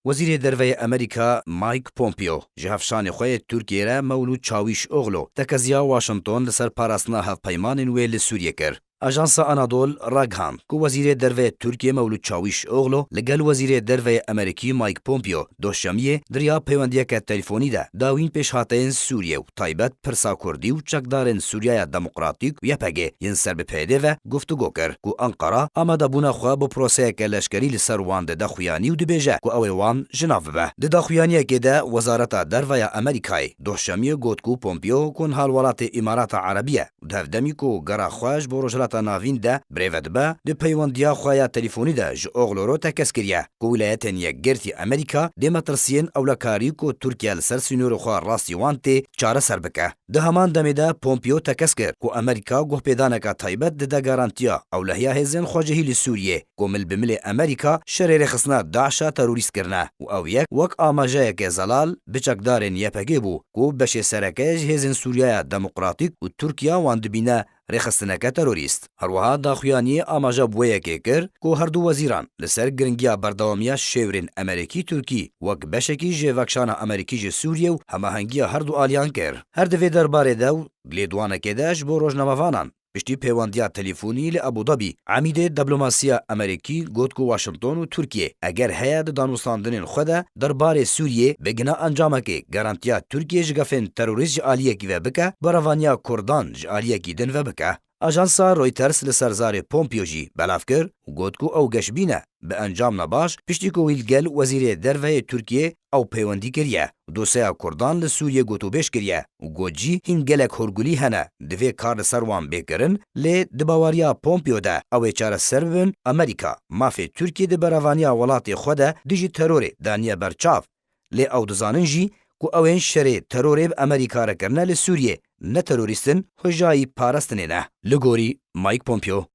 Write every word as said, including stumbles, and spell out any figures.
Wezîrê Derve yê Amerîka Mike Pompeo ji hevşanê xwe yê Tirkiyê re Mewlûd Çawîşoglu tekeziya Washington li ser parastina hevpeymanên wê li Sûriyê kir. Ajansa Anadol ragihand ku Wezîrê Derve yê Tirkiyê Mewlûd Çawîşoglu li gel Wezîrê Derve yê Amerîkî Mike Pompeo Doşemiyê di riya peywendiyeke telefonî de dawîn pêşhateyên Sûriyê û taybet pirsa Kurdî û çekdarên Sûriyeya Demokratîk û Y P G yên ser bi P Y D ve guftûgo kir ku Ankara amadebûna xwe bi proseyeke leşkerî li ser wan dide xuyanî û dibêje ku ew ê wan ji nav bibe. Di daxuyaniyekê de Wezareta Derve ya Amerîkayê Doşemiyê got ku Pompeo ku niha li welatê Îmarata Erebî ye û di hevdemî ku gera xwe ji bo Rojhilata Navîn de birêve dibe, di peywendiya xwe ya telefonî de ji Oglu re tekez kiriye ku Wîlayetên Yekgirtî Amerîka dê metirsiyên ewlekarî ku Tirkiye li ser sînorê xwe rastî wan tê çareser bike. Di heman demê de Pompeo tekez kir ku Amerîka guhpêdaneke taybet dide garantiya ewlehiya hêzên xwecihî li Sûriyê, ku mil bi milê Amerîka şerê rêxistina DAIŞ'a terorîst kirine û ew yek wek amajeyeke zelal bi çekdarên Y P G bû, ku beşê sereke ji hêzên Sûriyeya Demokratîk û Tirkiye wan dibîne rêxistineke terorîst. Her wiha daxuyaniyê amaje bi wê yekê kir ku her du wezîran li ser giringiya berdewamiya şêwirên Amerîkî-Tirkî wek beşekî ji vekşana Amerîkî ji Sûriyê û hemahengiya her du aliyan kir. Her di vê derbarê de û di lêdwanekê de ji bo rojnamevanan piştî pêwendiya telefonî li Abu Dhabi, emîdê diplomasiya Amerîkî got ku Washington û Tirkiye eger heye di danûstandinên xwe de derbarê Sûriyê bigihne encamekê garantiya Tirkiye ji gefên terorîst ji aliyekî ve bike, berevaniya Kurdan ji aliyekî din ve bike. Ajansa Reuters li ser zarê Pompeo jî belav kir û got ku ew geşbîn e, bi encam ne baş, piştî ku wî li gel Wezîrê Derve yê Tirkiyê ew peywendî kiriye û dosyeya Kurdan li Sûriyê gotûbêj kiriye û got jî hîn gelek hûrgulî hene, divê kar li ser wan bê kirin, lê di baweriya Pompeo de ew ê çareser bibin, Amerîka mafê Tirkiyê di berevaniya welatê xwe de dijî terorê daniye ber çav. Lê ew dizanin jî ku ew ên şerê terorê bi Amerîka re kirine li Sûriyê ne terorîst in, hojayî parastinê ne. Li gorî Mike Pompeo,